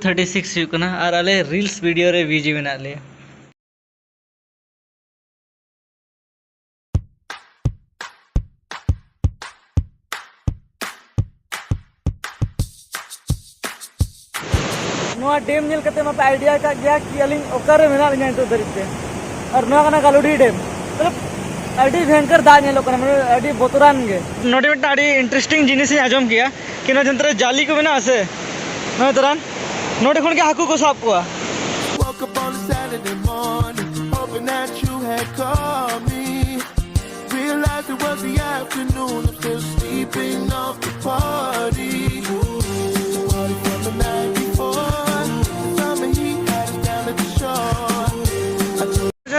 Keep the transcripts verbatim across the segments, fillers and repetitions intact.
Thirty six ᱦᱩᱭᱩᱜ ᱠᱟᱱᱟ ᱟᱨ ᱟᱞᱮ ᱨᱤᱞᱥ ᱵᱷᱤᱰᱤᱭᱳ ᱨᱮ ᱵᱤᱡᱤ ᱢᱮᱱᱟᱜ ᱞᱮᱭᱟ᱾ ᱱᱚᱣᱟ ᱰᱮᱢ ᱧᱮᱞ ᱠᱟᱛᱮ ᱢᱟᱯᱮ ᱟᱭᱰᱤᱭᱟ ᱟᱠᱟᱫ ᱜᱮᱭᱟ ᱠᱤ ᱟᱹᱞᱤᱧ ᱚᱠᱟᱨᱮ ᱢᱮᱱᱟᱜ ᱞᱤᱧᱟ ᱱᱤᱛᱚᱜ ᱫᱷᱟᱹᱨᱤᱡ ᱛᱮ᱾ ᱟᱨ ᱱᱚᱣᱟ ᱠᱟᱱᱟ ᱜᱟᱞᱩᱰᱤ ᱰᱮᱢ᱾ ᱢᱚᱛᱞᱚᱵ, ᱟᱹᱰᱤ ᱵᱷᱚᱭᱚᱝᱠᱚᱨ ᱫᱟᱜ ᱧᱮᱞᱚᱜ ᱠᱟᱱᱟ, ᱢᱟᱱᱮ ᱟᱹᱰᱤ ᱵᱚᱛᱚᱨᱟᱱ ᱜᱮ᱾ ᱱᱚᱰᱮ ᱢᱤᱫᱴᱟᱝ ᱟᱹᱰᱤ ᱤᱱᱴᱟᱨᱮᱥᱴᱤᱝ ᱡᱤᱱᱤᱥ ᱤᱧ ᱟᱸᱡᱚᱢ ᱠᱮᱜᱼᱟ ᱠᱤ ᱱᱚᱣᱟ ᱡᱟᱦᱟᱸ ᱛᱤᱱᱟᱹᱜ ᱡᱟᱹᱞᱤ ᱠᱚ ᱢᱮᱱᱟᱜᱼᱟ ᱥᱮ, ᱱᱚᱜᱼᱚᱭ ᱛᱚᱨᱟᱱ, ᱱᱚᱰᱮ ᱠᱷᱚᱱ ᱜᱮ ᱦᱟᱹᱠᱩ ᱠᱚ ᱥᱟᱵ ᱠᱚᱣᱟ᱾ Woke up on a Saturday morning, hoping that you had called me. Realized it was the afternoon, I'm still sleeping off the party. Party from the night before, summer heat had us down at the shore.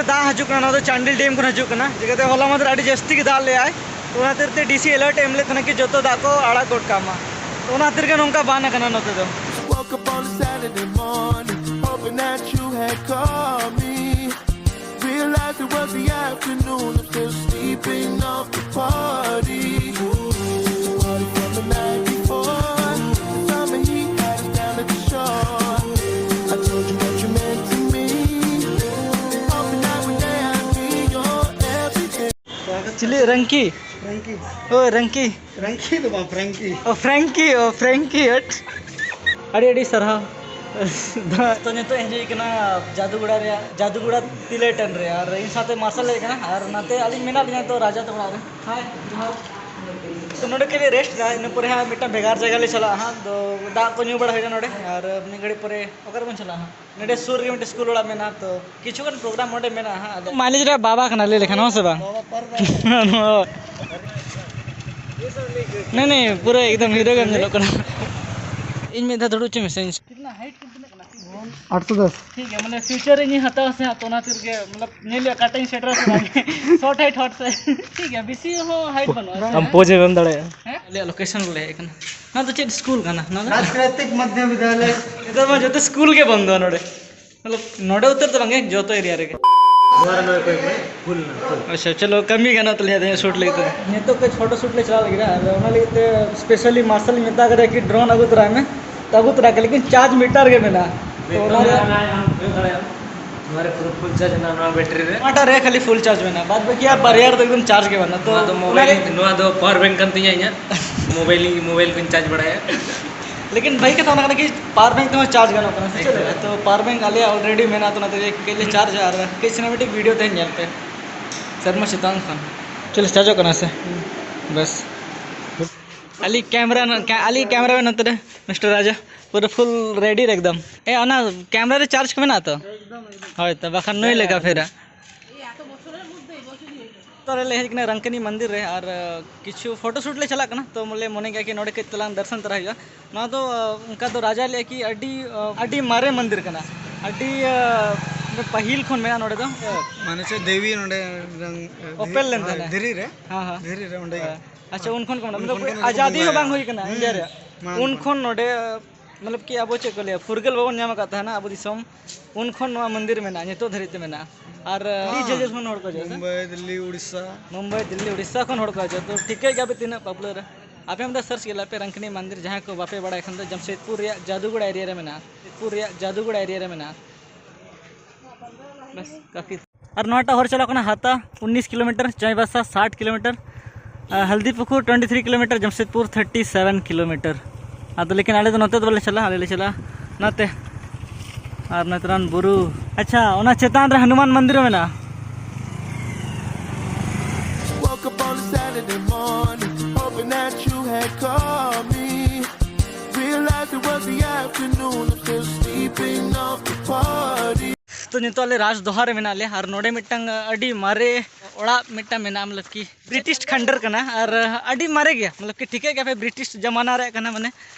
ᱫᱟᱜ ᱦᱤᱡᱩᱜ ᱠᱟᱱᱟ, ᱱᱚᱣᱟ ᱫᱚ Chandil dam ᱠᱷᱚᱱ ᱦᱤᱡᱩᱜ ᱠᱟᱱᱟ᱾ ᱪᱤᱠᱟᱹᱛᱮ ᱦᱚᱞᱟ ᱢᱟᱫᱷᱮᱨ ᱟᱹᱰᱤ ᱡᱟᱹᱥᱛᱤ ᱜᱮ ᱫᱟᱜ ᱞᱮᱜᱼᱟᱭ, ᱛᱚ ᱚᱱᱟ ᱠᱷᱟᱹᱛᱤᱨ ᱛᱮ ᱰᱤ ᱥᱤ ᱮᱞᱟᱨᱴ ᱮ ᱮᱢ ᱞᱮᱫ ᱛᱟᱦᱮᱱᱟ ᱠᱤ ᱡᱚᱛᱚ ᱫᱟᱜ ᱠᱚ ᱟᱲᱟᱜ ᱜᱚᱫ ᱠᱟᱜ ᱢᱟ, ᱛᱚ ᱚᱱᱟ ᱠᱷᱟᱹᱛᱤᱨ ᱜᱮ ᱱᱚᱝᱠᱟ ᱵᱟᱱ ᱟᱠᱟᱱᱟ ᱱᱚᱛᱮ ᱫᱚ᱾ Woke up on a Saturday morning, hoping that you had called me. Realized it was the afternoon, I'm still sleeping off the party. Party from the night before, summer heat had us down at the shore. I told you what you meant to me, hoping that one day I'd be your everything. ᱪᱤᱞᱤ? ᱨᱟᱝᱠᱤ? ᱨᱟᱝᱠᱤ᱾ ᱳᱭ, ᱨᱟᱝᱠᱤ᱾ ᱨᱟᱝᱠᱤ ᱫᱚ ᱵᱟᱝ, ᱯᱷᱨᱮᱝᱠᱤ᱾ ᱳ, ᱯᱷᱨᱮᱝᱠᱤ, ᱳ, ᱯᱷᱨᱮᱝᱠᱤ, ᱦᱟᱹᱴ᱾ ᱟᱹᱰᱤ ᱟᱹᱰᱤ ᱥᱟᱨᱦᱟᱣ᱾ ᱛᱚ, ᱱᱤᱛᱚᱜ ᱤᱧ ᱦᱮᱡ ᱠᱟᱱᱟ ᱡᱟᱫᱩᱜᱚᱲᱟ ᱨᱮᱭᱟᱜ, ᱡᱟᱫᱩᱜᱚᱲᱟ ᱛᱤᱞᱟᱹᱭ ᱴᱟᱺᱰᱤ ᱨᱮ, ᱟᱨ ᱤᱧ ᱥᱟᱶᱛᱮ ᱢᱟᱨᱥᱟᱞ ᱦᱮᱡ ᱠᱟᱱᱟ, ᱟᱨ ᱱᱟᱛᱮ ᱟᱹᱞᱤᱧ ᱢᱮᱱᱟᱜ ᱞᱤᱧᱟ ᱱᱤᱛᱚᱜ ᱨᱟᱡᱟ ᱛᱟᱠᱚ ᱚᱲᱟᱜ ᱨᱮ᱾ ᱦᱟᱭ, ᱡᱚᱦᱟᱨ᱾ ᱛᱚ, ᱱᱚᱰᱮ ᱠᱟᱹᱡ ᱨᱮᱥᱴ ᱮᱫᱟ, ᱤᱱᱟᱹ ᱯᱚᱨᱮ ᱦᱟᱸᱜ ᱢᱤᱫᱴᱟᱝ ᱵᱷᱮᱜᱟᱨ ᱡᱟᱭᱜᱟ ᱞᱮ ᱪᱟᱞᱟᱜᱼᱟ ᱦᱟᱸᱜ᱾ ᱛᱚ, ᱫᱟᱜ ᱠᱚ ᱧᱩ ᱵᱟᱲᱟ ᱦᱩᱭᱱᱟ ᱱᱚᱰᱮ, ᱟᱨ ᱢᱤᱫ ᱜᱷᱟᱹᱲᱤᱡ ᱯᱚᱨᱮ ᱚᱠᱟ ᱨᱮᱵᱚᱱ ᱪᱟᱞᱟᱜᱼᱟ ᱦᱟᱸᱜ? ᱱᱚᱰᱮ ᱥᱩᱨ ᱨᱮᱜᱮ ᱢᱤᱫᱴᱮᱱ ᱥᱠᱩᱞ ᱚᱲᱟᱜ ᱢᱮᱱᱟᱜᱼᱟ, ᱛᱚ ᱠᱤᱪᱷᱩ ᱜᱟᱱ ᱯᱨᱳᱜᱨᱟᱢ ᱚᱸᱰᱮ ᱢᱮᱱᱟᱜᱼᱟ ᱦᱟᱸᱜ᱾ ᱟᱫᱚ ᱢᱟᱹᱞᱤᱠ ᱨᱮ ᱵᱟᱵᱟ ᱠᱟᱱᱟ ᱞᱟᱹᱭ ᱞᱮᱠᱷᱟᱱ, ᱦᱚᱸ ᱥᱮ ᱵᱟᱝ? ᱱᱚᱣᱟ᱾ ᱱᱮ, ᱱᱮ, ᱯᱩᱨᱟᱹ ᱮᱠᱫᱚᱢ ᱦᱤᱨᱳ ᱜᱮᱢ ᱧᱮᱞᱚᱜ ᱠᱟᱱᱟ᱾ ᱤᱧ ᱢᱤᱫ ᱫᱷᱟᱣ ᱫᱩᱲᱩᱵ ᱦᱚᱪᱚ ᱢᱮᱥᱮ, ᱤᱧ᱾ ᱠᱤᱛᱱᱟ ᱦᱟᱭᱤᱴ ᱠᱤᱛᱱᱟ ᱠᱟᱱᱟ? ᱟᱴᱥᱚ ᱫᱚᱥ᱾ ᱴᱷᱤᱠ ᱜᱮᱭᱟ, ᱢᱟᱱᱮ ᱯᱷᱤᱭᱩᱪᱟᱨ ᱨᱮ ᱤᱧ ᱦᱟᱛᱟᱣᱟ ᱥᱮ ᱦᱟᱸᱜ, ᱛᱚ ᱚᱱᱟ ᱠᱷᱟᱹᱛᱤᱨ ᱜᱮ, ᱢᱚᱛᱞᱚᱵ, ᱧᱮᱞ ᱦᱩᱭᱩᱜᱼᱟ ᱚᱠᱟᱴᱟᱜ ᱤᱧ ᱥᱮᱴᱮᱨᱟ ᱥᱮ ᱵᱟᱝ᱾ ᱥᱚᱨᱴ ᱦᱟᱭᱤᱴ, ᱦᱚᱴ ᱥᱮ᱾ ᱴᱷᱤᱠ ᱜᱮᱭᱟ, ᱵᱮᱥᱤ ᱦᱚᱸ ᱦᱟᱭᱤᱴ ᱵᱟᱹᱱᱩᱜᱼᱟ᱾ ᱟᱢ ᱯᱳᱡᱽ ᱦᱚᱸ ᱵᱟᱢ ᱫᱟᱲᱮᱭᱟᱜᱼᱟ᱾ ᱦᱮᱸ? ᱟᱞᱮᱭᱟᱜ ᱞᱳᱠᱮᱥᱚᱱ ᱞᱮ ᱦᱮᱡ ᱟᱠᱟᱱᱟ᱾ ᱱᱚᱣᱟ ᱫᱚ ᱪᱮᱫ ᱥᱠᱩᱞ ᱠᱟᱱᱟ? ᱱᱚᱣᱟ ᱫᱚ? ᱨᱟᱡᱽ ᱯᱨᱟᱠᱨᱤᱛᱤᱠ ᱢᱚᱫᱽᱫᱷᱚ ᱵᱤᱫᱽᱭᱟᱞᱚᱭ᱾ ᱱᱮᱛᱟᱨ ᱢᱟ ᱡᱚᱛᱚ ᱥᱠᱩᱞ ᱜᱮ ᱵᱚᱱᱫᱚ ᱱᱚᱰᱮ᱾ ᱢᱚᱛᱞᱚᱵ, ᱱᱚᱰᱮ ᱩᱛᱟᱹᱨ ᱫᱚ ᱵᱟᱝ ᱜᱮ, ᱡᱚᱛᱚ ᱮᱨᱤᱭᱟ ᱨᱮᱜᱮ᱾ ᱱᱚᱣᱟ ᱨᱮ ᱱᱚᱰᱮ ᱠᱚ ᱦᱩᱞ ᱞᱮᱱᱟ, ᱦᱩᱞ᱾ ᱟᱪᱪᱷᱟ, ᱪᱚᱞᱚ, ᱠᱟᱹᱢᱤ ᱜᱟᱱᱚᱜ ᱛᱟᱞᱮᱭᱟ ᱛᱮᱦᱮᱧ ᱥᱩᱴ ᱞᱟᱹᱜᱤᱫ ᱛᱮ᱾ ᱱᱤᱛᱚᱜ ᱠᱟᱹᱡ ᱯᱷᱳᱴᱳ ᱥᱩᱴ ᱞᱮ ᱪᱟᱞᱟᱣ ᱞᱟᱹᱜᱤᱫ, ᱟᱫᱚ ᱚᱱᱟ ᱞᱟᱹᱜᱤᱫ ᱛᱮ ᱥᱯᱮᱥᱟᱞᱤ ᱢᱟᱨᱥᱟᱞ ᱤᱧ ᱢᱮᱛᱟ ᱠᱟᱫᱮᱭᱟ ᱠᱤ ᱰᱨᱳᱱ ᱟᱹᱜᱩ ᱛᱚᱨᱟᱭ ᱢᱮ᱾ ᱟᱹᱜᱩ ᱛᱚᱨᱟ ᱠᱮᱫ, ᱞᱮᱠᱤᱱ ᱪᱟᱨᱡᱽ ᱢᱤᱴᱟᱨ ᱜᱮ ᱢᱮᱱᱟᱜᱼᱟ᱾ ᱛᱚ ᱚᱱᱟ ᱨᱮ ᱱᱚᱣᱟ ᱨᱮ ᱯᱩᱨᱟᱹ ᱯᱷᱩᱞ ᱪᱟᱨᱡᱽ ᱢᱮᱱᱟᱜᱼᱟ, ᱱᱚᱣᱟ ᱵᱮᱴᱨᱤ ᱨᱮ᱾ ᱱᱚᱣᱟᱴᱟᱜ ᱨᱮ ᱠᱷᱟᱹᱞᱤ ᱯᱷᱩᱞ ᱪᱟᱨᱡᱽ ᱢᱮᱱᱟᱜᱼᱟ, ᱵᱟᱫ ᱵᱟᱹᱠᱤ ᱟᱨ ᱵᱟᱨᱭᱟ ᱨᱮᱫᱚ ᱮᱠᱫᱚᱢ ᱪᱟᱨᱡᱽ ᱜᱮ ᱵᱟᱹᱱᱩᱜᱼᱟ᱾ ᱛᱚ ᱱᱚᱣᱟ ᱫᱚ ᱚᱱᱟ ᱢᱳᱵᱟᱭᱤᱞ, ᱨᱮ ᱱᱚᱣᱟ ᱫᱚ ᱯᱟᱣᱟᱨ ᱵᱮᱝᱠ ᱠᱟᱱ ᱛᱤᱧᱟᱹ ᱤᱧᱟᱹᱜ᱾ ᱢᱳᱵᱟᱭᱤᱞ, ᱢᱳᱵᱟᱭᱤᱞ ᱠᱚᱧ ᱪᱟᱨᱡᱽ ᱵᱟᱲᱟᱭᱟ᱾ ᱞᱮᱠᱤᱱ ᱵᱷᱟᱹᱜᱤ ᱠᱟᱛᱷᱟ ᱚᱱᱟ ᱠᱟᱱᱟ ᱠᱤ ᱯᱟᱣᱟᱨ ᱵᱮᱝᱠ ᱛᱮᱦᱚᱸ ᱪᱟᱨᱡᱽ ᱜᱟᱱᱚᱜ ᱠᱟᱱᱟ, ᱥᱮ ᱪᱮᱫ ᱞᱮᱠᱟ? ᱛᱚ ᱯᱟᱣᱟᱨ ᱵᱮᱝᱠ ᱟᱞᱮᱭᱟᱜ ᱚᱞᱨᱮᱰᱤ ᱢᱮᱱᱟᱜᱼᱟ, ᱛᱚ ᱚᱱᱟᱛᱮ ᱠᱟᱹᱡ ᱞᱮ ᱪᱟᱨᱡᱟ ᱟᱨ ᱠᱟᱹᱡ ᱥᱤᱱᱮᱢᱮᱴᱤᱠ ᱵᱷᱤᱰᱤᱭᱳ ᱛᱮᱦᱮᱧ ᱧᱮᱞ ᱯᱮ ᱥᱮᱨᱢᱟ ᱪᱮᱛᱟᱱ ᱠᱷᱚᱱ᱾ ᱪᱚᱞᱚ, ᱪᱟᱨᱡᱚᱜ ᱠᱟᱱᱟ ᱥᱮ? ᱵᱮᱥ᱾ ᱟᱞᱤ ᱠᱮᱢᱨᱟ ᱱᱚ-, ᱠᱮ-, ᱟᱞᱤ ᱠᱮᱢᱨᱟ ᱢᱮᱱ ᱱᱚᱛᱮ ᱨᱮ, ᱢᱤᱥᱴᱟᱨ ᱨᱟᱡᱟ, ᱯᱩᱨᱟᱹ ᱯᱷᱩᱞ ᱨᱮᱰᱤ ᱨᱮ ᱮᱠᱫᱚᱢ᱾ ᱮ, ᱚᱱᱟ ᱠᱮᱢᱨᱟ ᱨᱮ ᱪᱟᱨᱡᱽ ᱠᱚ ᱢᱮᱱᱟᱜᱼᱟ ᱛᱚ? ᱦᱳᱭ ᱛᱚ, ᱵᱟᱠᱷᱟᱱ ᱱᱩᱭ ᱞᱮᱠᱟ ᱯᱷᱮᱨᱟ᱾ ᱛᱚ ᱨᱮ ᱞᱮ ᱦᱮᱡ ᱠᱟᱱᱟ ᱨᱟᱝᱠᱟᱱᱤ ᱢᱚᱱᱫᱤᱨ ᱨᱮ, ᱟᱨ, ᱟ, ᱠᱤᱪᱷᱩ ᱯᱷᱳᱴᱳ ᱥᱩᱴ ᱞᱮ ᱪᱟᱞᱟᱜ ᱠᱟᱱᱟ, ᱛᱚ ᱞᱮ ᱢᱚᱱᱮ ᱜᱮᱭᱟ ᱠᱤ ᱱᱚᱰᱮ ᱠᱟᱹᱡ ᱛᱟᱞᱟᱝ ᱫᱚᱨᱥᱚᱱ ᱛᱚᱨᱟ ᱦᱩᱭᱩᱜᱼᱟ᱾ ᱱᱚᱣᱟ ᱫᱚ, ᱟ, ᱚᱱᱠᱟ ᱫᱚ ᱨᱟᱡᱟ ᱞᱟᱹᱭᱟ ᱠᱤ ᱟᱹᱰᱤ, ᱟ, ᱟᱹᱰᱤ ᱢᱟᱨᱮ ᱢᱚᱱᱫᱤᱨ ᱠᱟᱱᱟ, ᱟᱹᱰᱤ, ᱟ, ᱯᱟᱹᱦᱤᱞ ᱠᱷᱚᱱ ᱢᱮᱱᱟᱜᱼᱟ ᱱᱚᱰᱮ ᱫᱚ᱾ ᱢᱟᱱᱮ ᱪᱮᱫ ᱫᱮᱵᱤ ᱱᱚᱰᱮ ᱨᱟᱝ-, ᱚᱯᱮᱞ ᱞᱮᱱ ᱦᱳᱭ, ᱛᱟᱦᱮᱱᱟ᱾ ᱫᱷᱤᱨᱤ ᱨᱮ? ᱦᱮᱸ, ᱦᱮᱸ᱾ ᱫᱷᱤᱨᱤ ᱨᱮ ᱚᱸᱰᱮ ᱜᱮ᱾ ᱦᱮᱸ᱾ ᱟᱪᱪᱷᱟ, ᱩᱱ ᱠᱷᱚᱱ ᱠᱚ ᱢᱮᱱᱟ, ᱩᱱ ᱢᱚᱛᱞᱚᱵ ᱠᱷᱚᱱ ᱠᱚ ᱟᱡᱟᱫᱤ ᱦᱚᱸ ᱵᱚᱸᱜᱟᱭᱟ᱾ ᱵᱟᱝ ᱦᱩᱭ ᱠᱟᱱᱟ ᱦᱩᱸ, ᱤᱱᱰᱤᱭᱟ ᱨᱮᱭᱟᱜ᱾ ᱢᱟᱲᱟᱝ ᱩᱱ ᱠᱷᱚᱱ᱾ ᱠᱷᱚᱱ ᱱᱚᱰᱮ, ᱢᱚᱛᱞᱚᱵ ᱠᱤ ᱟᱵᱚ ᱪᱮᱫ ᱠᱚ ᱞᱟᱹᱭᱟ, ᱯᱷᱩᱨᱜᱟᱹᱞ ᱵᱟᱵᱚᱱ ᱧᱟᱢ ᱟᱠᱟᱫ ᱛᱟᱦᱮᱱᱟ ᱟᱵᱚ ᱫᱤᱥᱚᱢ, ᱩᱱ ᱠᱷᱚᱱ ᱱᱚᱣᱟ ᱢᱚᱱᱫᱤᱨ ᱢᱮᱱᱟᱜᱼᱟ, ᱱᱤᱛᱚᱜ ᱫᱷᱟᱹᱨᱤᱡ ᱛᱮ ᱢᱮᱱᱟᱜᱼᱟ᱾ ᱟᱨ, ᱟᱹᱰᱤ ᱡᱷᱟᱹᱞ ᱡᱷᱟᱹᱞ ᱠᱷᱚᱱ ᱦᱚᱲ ᱠᱚ ᱦᱤᱡᱩᱜᱼᱟ ᱥᱮ? ᱢᱩᱢᱵᱟᱭ, ᱫᱤᱞᱞᱤ, ᱩᱲᱤᱥᱥᱟ᱾ ᱢᱩᱢᱵᱟᱭ, ᱫᱤᱞᱞᱤ, ᱩᱲᱤᱥᱥᱟ ᱠᱷᱚᱱ ᱦᱚᱲ ᱠᱚ ᱦᱤᱡᱩᱜᱼᱟ᱾ ᱛᱚ ᱴᱷᱤᱠᱟᱹᱭ ᱜᱮᱭᱟ ᱯᱮ ᱛᱤᱱᱟᱹᱜ ᱯᱚᱯᱩᱞᱟᱨᱟ᱾ ᱟᱯᱮ ᱚᱸᱰᱮ ᱥᱟᱨᱪ ᱜᱮ ᱞᱟᱯᱮ ᱨᱟᱝᱠᱟᱱᱤ ᱢᱚᱱᱫᱤᱨ, ᱡᱟᱦᱟᱸᱭ ᱠᱚ ᱵᱟᱯᱮ ᱵᱟᱲᱟᱭ ᱠᱷᱟᱱ ᱫᱚ ᱡᱟᱢᱥᱮᱫᱽᱯᱩᱨ ᱨᱮᱭᱟᱜ ᱡᱟᱫᱩᱜᱚᱲᱟ ᱮᱨᱤᱭᱟ ᱨᱮ ᱢᱮᱱᱟᱜᱼᱟ᱾ ᱡᱟᱢᱥᱮᱫᱽᱯᱩᱨ ᱨᱮᱭᱟᱜ ᱡᱟᱫᱩᱜᱚᱲᱟ ᱮᱨᱤᱭᱟ ᱨᱮ ᱢᱮᱱᱟᱜᱼᱟ᱾ ᱵᱟᱥ, ᱠᱟᱯᱷᱤ᱾ ᱟᱨ ᱱᱚᱣᱟᱴᱟᱜ ᱦᱚᱨ ᱪᱟᱞᱟᱜ ᱠᱟᱱᱟ ᱦᱟᱛᱟ ᱩᱱᱤᱥ ᱠᱤᱞᱳᱢᱤᱴᱟᱨ, ᱪᱟᱸᱭᱵᱟᱥᱟ ᱥᱟᱴ ᱠᱤᱞᱳᱢᱤᱴᱟᱨ, ᱟᱨ Haldipukur twenty three kilometre, Jamshedpur thirty seven kilometre. ᱟᱫᱚ ᱞᱮᱠᱤᱱ ᱟᱞᱮ ᱫᱚ ᱱᱚᱛᱮ ᱫᱚ ᱵᱟᱞᱮ ᱪᱟᱞᱟᱜᱼᱟ, ᱟᱞᱮ ᱞᱮ ᱪᱟᱞᱟᱜᱼᱟ ᱱᱟᱛᱮ᱾ ᱟᱨ ᱱᱚᱛᱮᱨᱟᱱ ᱵᱩᱨᱩ, ᱟᱪᱪᱷᱟ, ᱚᱱᱟ ᱪᱮᱛᱟᱱ ᱨᱮ ᱦᱚᱱᱩᱢᱟᱱ ᱢᱚᱱᱫᱤᱨ ᱦᱚᱸ ᱢᱮᱱᱟᱜᱼᱟ᱾ Woke up on a Saturday morning, hoping that you had called me. Realized it was the afternoon, I'm still sleeping off the party. ᱛᱚ ᱱᱤᱛᱚᱜ ᱟᱞᱮ ᱨᱟᱡᱽᱫᱚᱦᱟ ᱨᱮ ᱢᱮᱱᱟᱜ ᱞᱮᱭᱟ, ᱟᱨ ᱱᱚᱰᱮ ᱢᱤᱫᱴᱟᱝ, ᱟ, ᱟᱹᱰᱤ ᱢᱟᱨᱮ ᱚᱲᱟᱜ ᱢᱤᱫᱴᱟᱝ ᱢᱮᱱᱟᱜᱼᱟ, ᱢᱚᱛᱞᱚᱵ ᱠᱤ ᱵᱨᱤᱴᱤᱥ ᱠᱷᱟᱱᱰᱟᱨ ᱠᱟᱱᱟ, ᱟᱨ, ᱟ, ᱟᱹᱰᱤ ᱢᱟᱨᱮ ᱜᱮᱭᱟ, ᱢᱚᱛᱞᱚᱵ ᱠᱤ ᱴᱷᱤᱠᱟᱹᱭ ᱜᱮᱭᱟ ᱯᱮ ᱵᱨᱤᱴᱤᱥ ᱡᱟᱢᱟᱱᱟ ᱨᱮᱭᱟᱜ ᱠᱟᱱᱟ ᱢᱟᱱᱮ,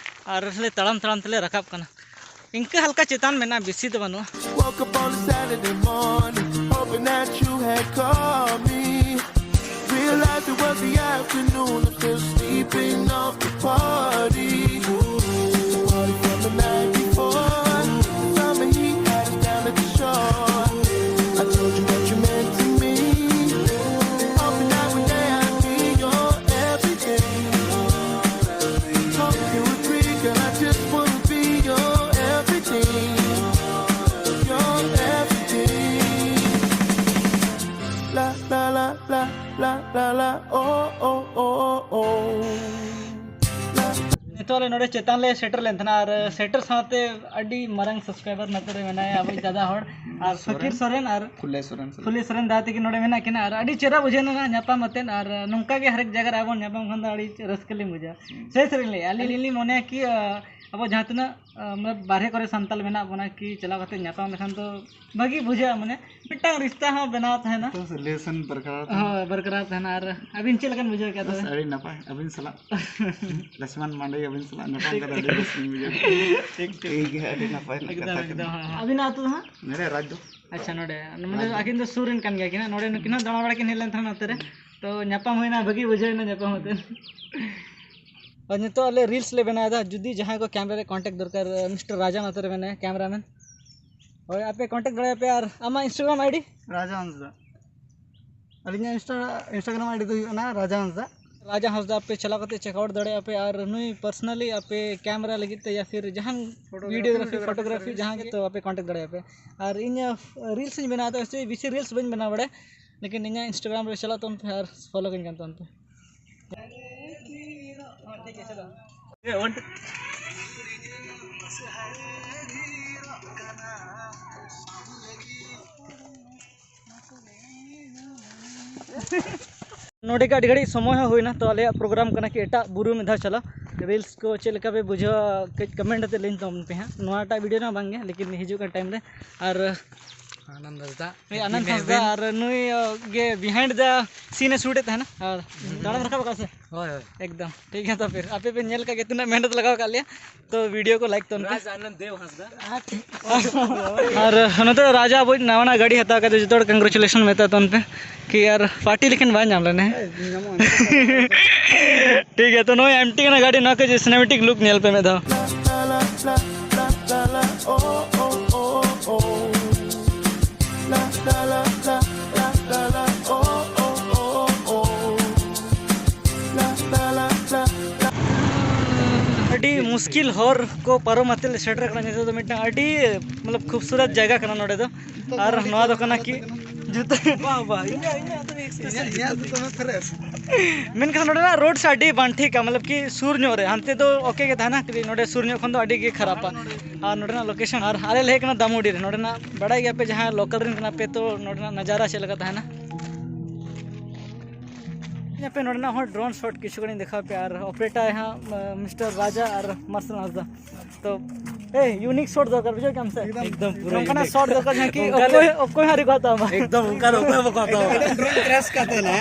ᱟᱨ ᱞᱮ ᱛᱟᱲᱟᱢ ᱛᱟᱲᱟᱢ ᱛᱮᱞᱮ ᱨᱟᱠᱟᱵ ᱠᱟᱱᱟ᱾ ᱤᱱᱠᱟᱹ ᱦᱟᱞᱠᱟ ᱪᱮᱛᱟᱱ ᱢᱮᱱᱟᱜᱼᱟ, ᱵᱮᱥᱤ ᱫᱚ ᱵᱟᱹᱱᱩᱜᱼᱟ᱾ Woke up on a Saturday morning, hoping that you had called me. Realized it was the afternoon, I'm still sleeping off the party. The party from the night before, the summer heat had us down at the shore. I told you what you meant to me, hoping that one day I'd be your everything. Hope you agree, girl, I just wanna ᱱᱚᱰᱮ ᱪᱮᱛᱟᱱ ᱞᱮ ᱥᱮᱴᱮᱨ ᱞᱮᱱ ᱛᱟᱦᱮᱱᱟ ᱟᱨ ᱥᱮᱴᱮᱨ ᱥᱟᱶᱛᱮ ᱟᱹᱰᱤ ᱢᱟᱨᱟᱝ ᱥᱟᱵᱥᱠᱨᱟᱭᱵᱟᱨ ᱱᱚᱛᱮ ᱨᱮ ᱢᱮᱱᱟᱭᱟ ᱟᱵᱚ ᱫᱟᱫᱟ ᱦᱚᱲ ᱟᱨ ᱯᱷᱚᱠᱤᱨ ᱥᱚᱨᱮᱱ ᱟᱨ ᱯᱷᱩᱞᱮ ᱥᱚᱨᱮᱱ ᱥᱚᱨᱮᱱ᱾ ᱯᱷᱩᱞᱮ ᱥᱚᱨᱮᱱ ᱫᱟᱫᱟ ᱛᱟᱹᱠᱤᱱ ᱱᱚᱰᱮ ᱢᱮᱱᱟᱜ ᱠᱤᱱᱟ ᱟᱨ ᱟᱹᱰᱤ ᱪᱮᱦᱨᱟ ᱵᱩᱡᱷᱟᱹᱣ ᱮᱱᱟ ᱧᱟᱯᱟᱢ ᱠᱟᱛᱮᱫ ᱟᱨ ᱱᱚᱝᱠᱟ ᱜᱮ ᱦᱟᱨᱮᱠ ᱡᱟᱭᱜᱟ ᱨᱮ ᱟᱵᱚ ᱧᱟᱯᱟᱢ ᱠᱷᱟᱱ ᱫᱚ ᱟᱹᱰᱤ ᱨᱟᱹᱥᱠᱟᱹ ᱞᱤᱧ ᱵᱩᱡᱷᱟᱹᱣᱟ᱾ ᱦᱩᱸ᱾ ᱥᱟᱹᱨᱤ ᱥᱟᱹᱨᱤ ᱞᱟᱹᱭ ᱟᱹᱞᱤᱧ ᱞᱤᱧ ᱢᱚᱱᱮᱭᱟ ᱠᱤ ᱟᱵᱚ ᱡᱟᱦᱟᱸ ᱛᱤᱱᱟᱹᱜ ᱢᱚᱛᱞᱚᱵ ᱵᱟᱨᱦᱮ ᱠᱚᱨᱮ ᱥᱟᱱᱛᱟᱲ ᱢᱮᱱᱟᱜ ᱵᱚᱱᱟ ᱠᱤ ᱪᱟᱞᱟᱣ ᱠᱟᱛᱮ ᱧᱟᱯᱟᱢ ᱞᱮᱠᱷᱟᱱ ᱫᱚ ᱵᱷᱟᱹᱜᱤ ᱵᱩᱡᱷᱟᱹᱜᱼᱟ ᱢᱟᱱᱮ ᱢᱤᱫᱴᱟᱝ ᱨᱤᱥᱛᱟ ᱦᱚᱸ ᱵᱮᱱᱟᱣ ᱛᱟᱦᱮᱱᱟ᱾ ᱨᱤᱞᱮᱥᱚᱱ ᱵᱟᱨᱠᱟᱨᱟᱣ ᱛᱟᱦᱮᱱᱟ᱾ ᱦᱳᱭ ᱵᱟᱨᱠᱟᱨᱟᱣ ᱛᱟᱦᱮᱱᱟ᱾ ᱟᱨ ᱟᱹᱵᱤᱱ ᱪᱮᱫ ᱞᱮᱠᱟᱱ ᱵᱩᱡᱷᱟᱹᱣ ᱠᱮᱫᱟ ᱵᱮᱥ ᱛᱚᱵᱮ? ᱟᱹᱰᱤ ᱱᱟᱯᱟᱭ ᱟᱹᱵᱤᱱ ᱥᱟᱞᱟᱜ᱾ ᱞᱚᱠᱥᱢᱟᱱ ᱢᱟᱱᱰᱤ ᱟᱹᱵᱤᱱ ᱥᱟᱞᱟᱜ ᱧᱟᱯᱟᱢ ᱠᱟᱛᱮ ᱟᱹᱰᱤ ᱵᱮᱥ ᱞᱤᱧ ᱵᱩᱡᱷᱟᱹᱣ ᱠᱮᱫᱟ᱾ ᱴᱷᱤᱠ ᱴᱷᱤᱠ᱾ ᱴᱷᱤᱠ ᱜᱮᱭᱟ ᱟᱹᱰᱤ ᱱᱟᱯᱟᱭ ᱨᱮᱱᱟᱜ ᱮᱠᱫᱚᱢ ᱠᱟᱛᱷᱟ ᱮᱠᱫᱚᱢ ᱠᱟᱱᱟ᱾ ᱦᱮᱸ, ᱦᱮᱸ᱾ ᱟᱹᱵᱤᱱᱟᱜ ᱟᱹᱛᱩ ᱫᱚ ᱦᱟᱸᱜ? ᱱᱚᱰᱮ ᱨᱟᱡᱽ ᱫᱚ᱾ ᱟᱪᱪᱷᱟ ᱱᱚᱰᱮ ᱢᱟᱱᱮ ᱟᱹᱠᱤᱱ ᱫᱚ ᱥᱩᱨ ᱨᱮᱱ ᱠᱟᱱ ᱜᱮᱭᱟ ᱠᱤᱱ ᱦᱟᱸᱜ ᱱᱚᱰᱮ ᱱᱩᱠᱤᱱ ᱦᱚᱸ ᱫᱟᱬᱟ ᱵᱟᱲᱟ ᱠᱤᱱ ᱦᱮᱡ ᱞᱮᱱ ᱛᱟᱦᱮᱱᱟ ᱱᱚᱛᱮ ᱨᱮ᱾ ᱛᱚ ᱧᱟᱯᱟᱢ ᱦᱩᱭᱱᱟ ᱵᱷᱟᱹᱜᱤ ᱵᱩᱡᱷᱟᱹᱣ ᱮᱱᱟ ᱧᱟᱯᱟᱢ ᱠᱟᱛᱮ᱾ ᱟᱨ ᱱᱤᱛᱚᱜ ᱟᱞᱮ ᱨᱤᱞᱥ ᱞᱮ ᱵᱮᱱᱟᱣ ᱮᱫᱟ ᱡᱩᱫᱤ ᱡᱟᱦᱟᱸᱭ ᱠᱚ ᱠᱮᱢᱮᱨᱟ ᱨᱮ ᱠᱚᱱᱴᱟᱠᱴ ᱫᱚᱨᱠᱟᱨ ᱢᱤᱥᱴᱟᱨ ᱨᱟᱡᱟ ᱱᱚᱛᱮ ᱨᱮ ᱢᱮᱱᱟᱭᱟ ᱠᱮᱢᱮᱨᱟᱢᱮᱱ᱾ ᱦᱳᱭ ᱟᱯᱮ ᱠᱚᱱᱴᱟᱠᱴ ᱫᱟᱲᱮᱭᱟᱯᱮ ᱟᱨ ᱟᱢᱟᱜ ᱤᱱᱥᱴᱟᱜᱨᱟᱢ ᱟᱭᱰᱤ? ᱨᱟᱡᱟ ᱦᱟᱸᱥᱫᱟ᱾ ᱟᱹᱞᱤᱧᱟᱜ ᱤᱱᱥᱴᱟ ᱤᱱᱥᱴᱟᱜᱨᱟᱢ ᱟᱭᱰᱤ ᱫᱚ ᱦᱩᱭᱩᱜ ᱠᱟᱱᱟ ᱨᱟᱡᱟ ᱦᱟᱸᱥᱫᱟ᱾ ᱨᱟᱡᱟ ᱦᱟᱸᱥᱫᱟ ᱟᱯᱮ ᱪᱟᱞᱟᱣ ᱠᱟᱛᱮ ᱪᱮᱠ ᱟᱣᱩᱴ ᱫᱟᱲᱮᱭᱟᱜᱼᱟ ᱯᱮ ᱟᱨ ᱱᱩᱭ ᱯᱟᱨᱥᱚᱱᱟᱞᱤ ᱟᱯᱮ ᱠᱮᱢᱮᱨᱟ ᱞᱟᱹᱜᱤᱫ ᱛᱮ ᱭᱟ ᱯᱷᱤᱨ ᱡᱟᱦᱟᱱ ᱵᱷᱤᱰᱤᱭᱳᱜᱨᱟᱯᱷᱤ ᱯᱷᱳᱴᱳᱜᱨᱟᱯᱷᱤ ᱡᱟᱦᱟᱸ ᱜᱮ ᱛᱚ ᱟᱯᱮ ᱠᱚᱱᱴᱟᱠᱴ ᱫᱟᱲᱮᱭᱟᱜᱼᱟ ᱯᱮ᱾ ᱟᱨ ᱤᱧ ᱨᱤᱞᱥ ᱤᱧ ᱵᱮᱱᱟᱣ ᱮᱫᱟ ᱮᱠᱪᱩᱭᱮᱞᱤ ᱵᱮᱥᱤ ᱨᱤᱞᱥ ᱵᱟᱹᱧ ᱵᱮᱱᱟᱣ ᱵᱟᱲᱟᱭᱟ ᱞᱮᱠᱤᱱ ᱤᱧᱟᱹᱜ ᱤᱱᱥᱴᱟᱜᱨᱟᱢ ᱨᱮ ᱪᱟᱞᱟᱜ ᱛᱟᱵᱚᱱ ᱯᱮ ᱟᱨ ᱯᱷᱚᱞᱳ ᱠᱟᱹᱧ ᱠᱟᱱ ᱛᱟᱵᱚᱱ ᱯᱮ᱾ ᱱᱚᱰᱮ ᱜᱮ ᱟᱹᱰᱤ ᱜᱷᱟᱹᱲᱤᱡ ᱥᱚᱢᱚᱭ ᱦᱚᱸ ᱦᱩᱭᱱᱟ, ᱛᱚ ᱟᱞᱮᱭᱟᱜ ᱯᱨᱳᱜᱨᱟᱢ ᱠᱟᱱᱟ ᱠᱤ ᱮᱴᱟᱜ ᱵᱩᱨᱩ ᱢᱤᱫ ᱫᱷᱟᱣ ᱪᱟᱞᱟᱣ᱾ ᱨᱤᱞᱥ ᱠᱚ ᱪᱮᱫ ᱞᱮᱠᱟ ᱯᱮ ᱵᱩᱡᱷᱟᱹᱣᱟ ᱠᱟᱹᱡ ᱠᱚᱢᱮᱱᱴ ᱠᱟᱛᱮ ᱞᱟᱹᱭ ᱛᱟᱵᱚᱱ ᱯᱮ ᱦᱟᱸᱜ᱾ ᱱᱚᱣᱟᱴᱟᱜ ᱵᱷᱤᱰᱤᱭᱳ ᱨᱮᱦᱚᱸ ᱵᱟᱝ ᱜᱮ, ᱞᱮᱠᱤᱱ ᱦᱤᱡᱩᱜ ᱠᱟᱱ ᱴᱟᱭᱤᱢ ᱨᱮ᱾ ᱟᱨ ᱟᱱᱚᱱᱫ ᱦᱟᱸᱥᱫᱟ, ᱦᱳᱭ, ᱟᱱᱚᱱᱫ ᱦᱟᱸᱥᱫᱟ ᱟᱨ ᱱᱩᱭ ᱜᱮ ᱵᱤᱦᱟᱭᱤᱱᱰ ᱫᱟ ᱥᱤᱱ ᱮ ᱥᱩᱴ ᱮᱫ ᱛᱟᱦᱮᱱᱟ᱾ ᱟᱨ ᱫᱟᱲᱮᱢ ᱨᱟᱠᱟᱵ ᱟᱠᱟᱫ ᱥᱮ? ᱦᱳᱭ, ᱦᱳᱭ᱾ ᱮᱠᱫᱚᱢ ᱴᱷᱤᱠ ᱜᱮᱭᱟ᱾ ᱛᱚ ᱯᱷᱤᱨ ᱟᱯᱮ ᱯᱮ ᱧᱮᱞ ᱠᱟᱜ ᱜᱮᱭᱟ ᱛᱤᱱᱟᱹᱜ ᱢᱮᱦᱱᱚᱛ ᱞᱟᱜᱟᱣ ᱠᱟᱜ ᱞᱮᱭᱟ, ᱛᱚ ᱵᱷᱤᱰᱤᱭᱳ ᱠᱚ ᱞᱟᱭᱤᱠ ᱛᱟᱵᱚᱱ ᱯᱮ᱾ ᱨᱟᱡᱽ ᱟᱱᱚᱱᱫ ᱫᱮᱣ ᱦᱟᱸᱥᱫᱟ᱾ ᱟᱨ ᱱᱚᱛᱮ ᱨᱟᱡᱟ ᱟᱵᱚ ᱱᱟᱣᱟᱱᱟᱜ ᱜᱟᱹᱰᱤ ᱦᱟᱛᱟᱣ ᱠᱟᱛᱮ ᱡᱚᱛᱚ ᱦᱚᱲ ᱠᱚᱝᱜᱨᱮᱪᱩᱞᱮᱥᱚᱱ ᱢᱮᱛᱟ ᱛᱟᱵᱚᱱ ᱯᱮ ᱠᱤ ᱟᱨ ᱯᱟᱨᱴᱤ ᱞᱮᱠᱷᱟᱱ ᱵᱟᱭ ᱧᱟᱢ ᱞᱮᱱᱟ᱾ ᱴᱷᱤᱠ ᱜᱮᱭᱟ, ᱛᱚ ᱱᱚᱜᱼᱚᱭ ᱮᱢᱴᱤ ᱠᱟᱱᱟ ᱜᱟᱹᱰᱤ, ᱱᱚᱣᱟ ᱠᱚ ᱡᱮ ᱥᱤᱱᱮᱢᱮᱴᱤᱠ ᱞᱩᱠ ᱧᱮᱞ ᱯᱮ ᱢᱤᱫ ᱫᱷᱟᱣ᱾ ᱟᱹᱰᱤ ᱢᱩᱥᱠᱤᱞ ᱦᱚᱨ ᱠᱚ ᱯᱟᱨᱚᱢ ᱠᱟᱛᱮ ᱞᱮ ᱥᱮᱴᱮᱨ ᱠᱟᱱᱟ᱾ ᱱᱤᱛᱚᱜ ᱫᱚ ᱢᱤᱫᱴᱟᱝ ᱟᱹᱰᱤ ᱢᱚᱛᱞᱚᱵ ᱠᱷᱩᱵᱥᱩᱨᱟᱛ ᱡᱟᱭᱜᱟ ᱠᱟᱱᱟ ᱱᱚᱰᱮ ᱫᱚ᱾ ᱟᱨ ᱱᱚᱣᱟ ᱫᱚ ᱠᱟᱱᱟ ᱠᱤ ᱡᱚᱛᱚ ᱵᱟᱝ ᱵᱟᱝ, ᱤᱧᱟᱹᱜ ᱤᱧᱟᱹᱜ ᱫᱚ ᱤᱧᱟᱹᱜ ᱤᱧᱟᱹᱜ ᱫᱚ ᱫᱚᱢᱮ ᱯᱷᱨᱮᱥ᱾ ᱢᱮᱱᱠᱷᱟᱱ ᱱᱚᱰᱮᱱᱟᱜ ᱨᱳᱰ ᱥᱮ ᱟᱹᱰᱤ ᱵᱟᱝ ᱴᱷᱤᱠᱟ, ᱢᱚᱛᱞᱚᱵ ᱠᱤ ᱥᱩᱨ ᱧᱚᱜ ᱨᱮ, ᱦᱟᱱᱛᱮ ᱫᱚ ᱳᱠᱮ ᱜᱮ ᱛᱟᱦᱮᱱᱟ, ᱠᱤᱱᱛᱩ ᱱᱚᱰᱮ ᱥᱩᱨ ᱧᱚᱜ ᱠᱷᱚᱱ ᱫᱚ ᱟᱹᱰᱤ ᱜᱮ ᱠᱷᱟᱨᱟᱯᱟ᱾ ᱟᱨ ᱱᱚᱰᱮᱱᱟᱜ ᱞᱳᱠᱮᱥᱚᱱ, ᱟᱨ ᱟᱞᱮ ᱞᱮ ᱦᱮᱡ ᱠᱟᱱᱟ ᱫᱟᱢᱩᱰᱤ ᱨᱮ, ᱱᱚᱰᱮᱱᱟᱜ ᱵᱟᱲᱟᱭ ᱜᱮᱭᱟᱯᱮ ᱡᱟᱦᱟᱸ ᱞᱳᱠᱟᱞ ᱨᱮᱱ ᱠᱟᱱᱟ ᱯᱮ, ᱛᱚ ᱱᱚᱰᱮᱱᱟᱜ ᱱᱟᱡᱟᱨᱟ ᱪᱮᱫ ᱞᱮᱠᱟ ᱛᱟᱦᱮᱱᱟ᱾ ᱟᱯᱮ ᱱᱚᱰᱮᱱᱟᱜ ᱦᱚᱸ ᱰᱨᱳᱱ ᱥᱚᱴ ᱠᱤᱪᱷᱩ ᱜᱟᱱᱤᱧ ᱫᱮᱠᱷᱟᱣ ᱯᱮᱭᱟ, ᱟᱨ ᱚᱯᱟᱨᱮᱴᱟᱨ ᱦᱟᱸᱜ ᱢᱤᱥᱴᱟᱨ ᱨᱟᱡᱟ ᱟᱨ ᱢᱟᱨᱥᱟᱞ ᱦᱟᱸᱥᱫᱟ᱾ ᱛᱚ ᱮ ᱤᱭᱩᱱᱤᱠ ᱥᱚᱴ ᱫᱚᱨᱠᱟᱨ, ᱵᱩᱡᱷᱟᱹᱣ ᱠᱮᱫᱟᱢ ᱥᱮ? ᱮᱠᱫᱚᱢ ᱯᱩᱨᱟᱹ ᱱᱚᱝᱠᱟᱱᱟᱜ ᱤᱭᱩᱱᱤᱠ᱾ ᱥᱚᱴ ᱫᱚᱨᱠᱟᱨ ᱡᱟᱦᱟᱸ ᱠᱤ ᱚᱱᱠᱟ ᱚᱠᱚᱭ ᱚᱠᱚᱭ ᱦᱚᱸ ᱟᱹᱣᱨᱤ ᱠᱚ ᱦᱟᱛᱟᱣ ᱢᱟ᱾ ᱮᱠᱫᱚᱢ ᱚᱱᱠᱟ ᱫᱚ ᱚᱠᱚᱭ ᱦᱚᱸ ᱵᱟᱠᱚ ᱦᱟᱛᱟᱣᱟ᱾ ᱰᱨᱳᱱ ᱠᱨᱮᱥ ᱠᱟᱛᱮ ᱱᱟ᱾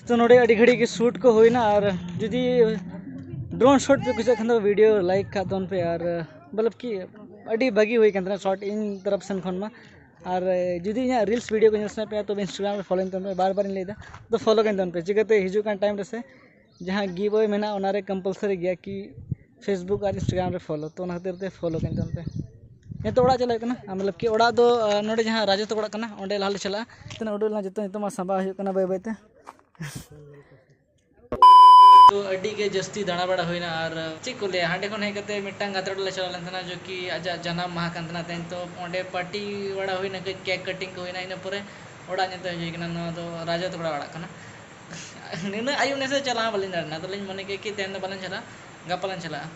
ᱛᱚ ᱱᱚᱰᱮ ᱟᱹᱰᱤ ᱜᱷᱟᱹᱲᱤᱡ ᱜᱮ ᱥᱩᱴ ᱠᱚ ᱦᱩᱭᱱᱟ, ᱟᱨ ᱡᱩᱫᱤ ᱰᱨᱳᱱ ᱥᱚᱴ ᱯᱮ ᱠᱩᱥᱤᱭᱟᱜ ᱠᱷᱟᱱ ᱫᱚ ᱵᱷᱤᱰᱤᱭᱳ ᱞᱟᱭᱤᱠ ᱠᱟᱜ ᱛᱟᱵᱚᱱ ᱯᱮ, ᱟᱨ ᱢᱚᱛᱞᱚᱵ ᱠᱤ ᱟᱹᱰᱤ ᱵᱷᱟᱹᱜᱤ ᱦᱩᱭ ᱠᱟᱱ ᱛᱟᱦᱮᱱᱟ ᱥᱚᱴ ᱤᱧ ᱛᱚᱨᱚᱯ ᱥᱮᱱ ᱠᱷᱚᱱ ᱢᱟ᱾ ᱟᱨ ᱡᱩᱫᱤ ᱤᱧᱟᱹᱜ ᱨᱤᱞᱥ ᱵᱷᱤᱰᱤᱭᱳ ᱠᱚ ᱧᱮᱞ ᱥᱟᱱᱟᱭᱮᱫ ᱯᱮᱭᱟ, ᱛᱚᱵᱮ ᱤᱱᱥᱴᱟᱜᱨᱟᱢ ᱨᱮ ᱯᱷᱚᱞᱳᱧ ᱛᱟᱵᱚᱱ ᱯᱮ, ᱵᱟᱨ ᱵᱟᱨᱤᱧ ᱞᱟᱹᱭᱫᱟ, ᱛᱚ ᱯᱷᱚᱞᱳ ᱠᱟᱹᱧ ᱛᱟᱵᱚᱱ ᱯᱮ᱾ ᱪᱤᱠᱟᱹᱛᱮ ᱦᱤᱡᱩᱜ ᱠᱟᱱ ᱴᱟᱭᱤᱢ ᱨᱮᱥᱮ ᱡᱟᱦᱟᱸ ᱜᱤᱵᱷ ᱟᱣᱮ ᱢᱮᱱᱟᱜᱼᱟ, ᱚᱱᱟᱨᱮ ᱠᱚᱢᱯᱟᱞᱥᱟᱨᱤ ᱜᱮᱭᱟ ᱠᱤ ᱯᱷᱮᱥᱵᱩᱠ ᱟᱨ ᱤᱱᱥᱴᱟᱜᱨᱟᱢ ᱨᱮ ᱯᱷᱚᱞᱳ, ᱛᱚ ᱚᱱᱟ ᱠᱷᱟᱹᱛᱤᱨ ᱛᱮ ᱯᱷᱚᱞᱳ ᱠᱟᱹᱧ ᱛᱟᱵᱚᱱ ᱯᱮ᱾ ᱱᱤᱛᱚᱜ ᱚᱲᱟᱜ ᱪᱟᱞᱟᱜ ᱦᱩᱭᱩᱜ ᱠᱟᱱᱟ, ᱟᱨ ᱢᱚᱛᱞᱚᱵ ᱠᱤ ᱚᱲᱟᱜ ᱫᱚ ᱟᱨ ᱱᱚᱰᱮ ᱡᱟᱦᱟᱸ ᱨᱟᱡᱚ ᱛᱟᱠᱚ ᱚᱲᱟᱜ ᱠᱟᱱᱟ, ᱚᱸᱰᱮ ᱞᱟᱦᱟ ᱞᱮ ᱪᱟᱞᱟᱜᱼᱟ᱾ ᱛᱤᱱᱟᱹᱜ ᱩᱰᱩᱠ ᱞᱮᱱᱟ ᱡᱚᱛᱚ ᱱᱤᱛᱚᱜ ᱢᱟ ᱥᱟᱸᱵᱟᱣ ᱦᱩᱭᱩᱜ ᱠᱟᱱᱟ ᱵᱟᱹᱭ ᱵᱟᱹᱭ ᱛᱮ᱾ ᱛᱚ ᱟᱹᱰᱤ ᱜᱮ ᱡᱟᱹᱥᱛᱤ ᱫᱟᱬᱟ ᱵᱟᱲᱟ ᱦᱩᱭᱱᱟ, ᱟᱨ ᱪᱮᱫ ᱠᱚ ᱞᱟᱹᱭᱟ, ᱦᱟᱸᱰᱮ ᱠᱷᱚᱱ ᱦᱮᱡ ᱠᱟᱛᱮ ᱢᱤᱫᱴᱟᱝ ᱜᱟᱛᱮ ᱚᱲᱟᱜ ᱞᱮ ᱪᱟᱞᱟᱣ ᱞᱮᱱ ᱛᱟᱦᱮᱱᱟ, ᱡᱚ ᱠᱤ ᱟᱡᱟᱜ ᱡᱟᱱᱟᱢ ᱢᱟᱦᱟ ᱠᱟᱱ ᱛᱟᱦᱮᱱᱟ ᱛᱮᱦᱮᱧ᱾ ᱛᱚ ᱚᱸᱰᱮ ᱯᱟᱨᱴᱤ ᱵᱟᱲᱟ ᱦᱩᱭᱱᱟ, ᱠᱟᱹᱡ ᱠᱮᱠ ᱠᱟᱴᱤᱝ ᱠᱚ ᱦᱩᱭᱱᱟ, ᱤᱱᱟᱹ ᱯᱚᱨᱮ ᱚᱲᱟᱜ ᱧᱮᱞ ᱛᱮ ᱦᱤᱡᱩᱜ ᱠᱟᱱᱟ᱾ ᱱᱚᱣᱟ ᱫᱚ ᱨᱟᱡᱟ ᱛᱟᱠᱚ ᱚᱲᱟᱜ ᱠᱟᱱᱟ᱾ ᱱᱤᱱᱟᱹᱜ ᱟᱹᱭᱩᱵ ᱱᱮᱥᱮ ᱪᱟᱞᱟᱣ ᱦᱚᱸ ᱵᱟᱹᱞᱤᱧ ᱫᱟᱲᱮᱭᱟᱜᱼᱟ, ᱟᱫᱚᱞᱤᱧ ᱢᱚᱱᱮ ᱠᱮᱫ ᱠᱤ ᱛᱮᱦᱮᱧ ᱫᱚ ᱵᱟᱞᱟᱝ ᱪᱟᱞᱟᱜᱼᱟ, ᱜᱟᱯᱟ ᱞᱟᱝ ᱪᱟᱞᱟᱜᱼᱟ᱾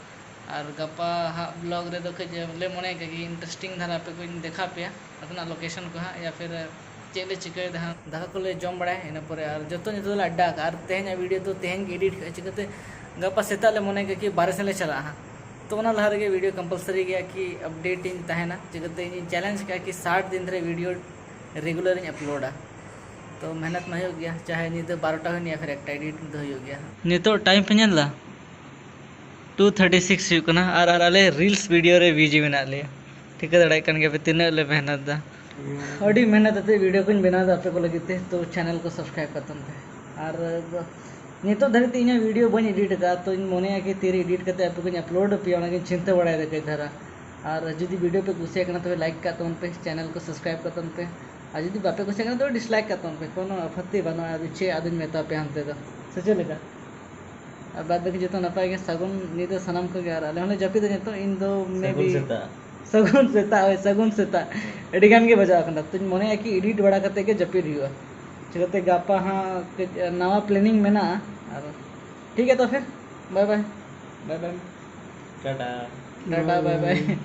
ᱟᱨ ᱜᱟᱯᱟ ᱦᱟᱸᱜ ᱵᱞᱚᱜ ᱨᱮᱫᱚ ᱠᱟᱹᱡ ᱞᱮ ᱢᱚᱱᱮ ᱠᱟᱜ ᱜᱮ ᱤᱱᱴᱟᱨᱮᱥᱴᱤᱝ ᱫᱷᱟᱨᱟ ᱟᱯᱮ ᱠᱚᱧ ᱫᱮᱠᱷᱟᱣ ᱯᱮᱭᱟ ᱟᱵᱚᱱᱟᱜ ᱞᱳᱠᱮᱥᱚᱱ ᱠᱚ ᱦᱟᱸᱜ, ᱭᱟ ᱯᱷᱤᱨ ᱪᱮᱫ ᱞᱮ ᱪᱤᱠᱟᱹᱭᱮᱫᱟ ᱦᱟᱸᱜ᱾ ᱫᱟᱠᱟ ᱠᱚᱞᱮ ᱡᱚᱢ ᱵᱟᱲᱟᱭᱟ, ᱤᱱᱟᱹ ᱯᱚᱨᱮ ᱟᱨ ᱡᱚᱛᱚ ᱧᱤᱫᱟᱹ ᱫᱚᱞᱮ ᱟᱰᱰᱟ ᱟᱠᱟᱫᱼᱟ᱾ ᱟᱨ ᱛᱮᱦᱮᱧᱟᱜ ᱵᱷᱤᱰᱤᱭᱳ ᱫᱚ ᱛᱮᱦᱮᱧ ᱜᱮ ᱮᱰᱤᱴ ᱠᱟᱜᱼᱟ, ᱪᱤᱠᱟᱹᱛᱮ ᱜᱟᱯᱟ ᱥᱮᱛᱟᱜ ᱞᱮ ᱢᱚᱱᱮ ᱠᱟᱜ ᱠᱤ ᱵᱟᱨᱦᱮ ᱥᱮᱱ ᱞᱮ ᱪᱟᱞᱟᱜᱼᱟ ᱦᱟᱸᱜ᱾ ᱛᱚ ᱚᱱᱟ ᱞᱟᱦᱟ ᱨᱮᱜᱮ video compulsory ᱜᱮᱭᱟ ᱠᱤ update ᱤᱧ ᱛᱟᱦᱮᱱᱟ, ᱪᱤᱠᱟᱹᱛᱮ ᱤᱧᱤᱧ challenge ᱠᱟᱜᱼᱟ ᱠᱤ ᱥᱟᱴ ᱫᱤᱱ ᱨᱮ video regular ᱤᱧ uploadᱟ᱾ ᱛᱚ ᱢᱮᱦᱱᱚᱛ ᱢᱟ ᱦᱩᱭᱩᱜ ᱜᱮᱭᱟ, ᱪᱟᱦᱮ ᱧᱤᱫᱟᱹ ᱵᱟᱨᱚᱴᱟ ᱦᱩᱭᱮᱱ ᱭᱟ ᱯᱷᱤᱨ ᱮᱠᱴᱟ, edit ᱫᱚ ᱦᱩᱭᱩᱜ ᱜᱮᱭᱟ᱾ ᱱᱤᱛᱚᱜ time ᱯᱮ ᱧᱮᱞ ᱮᱫᱟ, two thirty six ᱦᱩᱭᱩᱜ ᱠᱟᱱᱟ ᱟᱨ, ᱟᱨ ᱟᱞᱮ reels video ᱨᱮ busy ᱢᱮᱱᱟᱜ ᱞᱮᱭᱟ᱾ ᱴᱷᱤᱠᱟᱹ ᱫᱟᱲᱮᱭᱟᱜ ᱠᱟᱱ ᱜᱮᱭᱟ ᱯᱮ ᱛᱤᱱᱟᱹᱜ ᱞᱮ ᱢᱮᱦᱱᱚᱛ ᱮᱫᱟ᱾ ᱟᱹᱰᱤ ᱢᱮᱦᱱᱚᱛ ᱟᱛᱮ video ᱠᱚᱧ ᱵᱮᱱᱟᱣ ᱮᱫᱟ ᱟᱯᱮ ᱠᱚ ᱞᱟᱹᱜᱤᱫ ᱛᱮ, ᱛᱚ channel ᱠᱚ subscribe ᱠᱟᱛᱟᱢ ᱯᱮ᱾ ᱟᱨ ᱱᱤᱛᱚᱜ ᱫᱷᱟᱹᱨᱤᱡ ᱛᱮ ᱤᱧᱟᱹᱜ video ᱵᱟᱹᱧ edit ᱟᱠᱟᱫᱼᱟ, ᱛᱚᱧ ᱢᱚᱱᱮᱭᱟ ᱠᱤ ᱛᱤᱨᱮ edit ᱠᱟᱛᱮ ᱟᱯᱮ ᱠᱚᱧ upload ᱟᱯᱮᱭᱟ, ᱚᱱᱟᱜᱤᱧ ᱪᱤᱱᱛᱟᱹ ᱵᱟᱲᱟᱭᱮᱫᱟ ᱠᱟᱹᱡ ᱫᱷᱟᱨᱟ᱾ ᱟᱨ ᱡᱩᱫᱤ video ᱯᱮ ᱠᱩᱥᱤᱭᱟᱜ ᱠᱟᱱᱟ ᱛᱚᱵᱮ like ᱠᱟᱜ ᱛᱟᱵᱚᱱ ᱯᱮ, channel ᱠᱚ subscribe ᱠᱟᱜ ᱛᱟᱵᱚᱱ ᱯᱮ, ᱟᱨ ᱡᱩᱫᱤ ᱵᱟᱯᱮ ᱠᱩᱥᱤᱭᱟᱜ ᱠᱟᱱᱟ ᱛᱚᱵᱮ dislike ᱠᱟᱜ ᱛᱟᱵᱚᱱ ᱯᱮ, ᱠᱳᱱᱳ ᱟᱯᱚᱛᱛᱤ ᱵᱟᱹᱱᱩᱜᱼᱟ᱾ ᱟᱫᱚ ᱪᱮᱫ ᱟᱫᱚᱧ ᱢᱮᱛᱟ ᱯᱮᱭᱟ ᱦᱟᱱᱛᱮ ᱫᱚ, ᱥᱮ ᱪᱮᱫ ᱞᱮᱠᱟ? ᱟᱨ ᱵᱟᱫ ᱵᱟᱹᱠᱤ ᱡᱚᱛᱚ ᱱᱟᱯᱟᱭ ᱜᱮ᱾ ᱥᱟᱹᱜᱩᱱ ᱧᱤᱫᱟᱹ ᱥᱟᱱᱟᱢ ᱠᱚᱜᱮ, ᱟᱨ ᱟᱞᱮ ᱦᱚᱸᱞᱮ ᱡᱟᱹᱯᱤᱫᱟ ᱱᱤᱛᱚᱜ᱾ ᱤᱧ ᱫᱚ maybe ᱥᱟᱹᱜᱩᱱ ᱥᱮᱛᱟᱜ᱾ ᱥᱟᱹᱜᱩᱱ ᱥᱮᱛᱟᱜ, ᱦᱳᱭ, ᱥᱟᱹᱜᱩᱱ ᱥᱮᱛᱟᱜ᱾ ᱟᱹᱰᱤ ᱜᱟᱱ ᱜᱮ ᱵᱟᱡᱟᱣ ᱟᱠᱟᱱᱟ, ᱛᱚᱧ ᱢᱚᱱᱮᱭᱟ ᱠᱤ edit ᱵᱟᱲᱟ ᱠᱟᱛᱮ ᱜᱮ ᱡᱟᱹᱯᱤᱫ ᱦᱩᱭᱩᱜᱼᱟ᱾ ᱪᱤᱠᱟᱹᱛᱮ ᱜᱟᱯᱟ ᱦᱟᱸᱜ ᱠᱟᱹᱡ ᱱᱟᱣᱟ planning ᱢᱮᱱᱟᱜᱼᱟ᱾ ᱟᱨ ᱴᱷᱤᱠ ᱜᱮᱭᱟ ᱛᱚ ᱯᱷᱤᱨ, bye bye, bye bye᱾ Tata. Tata, bye bye᱾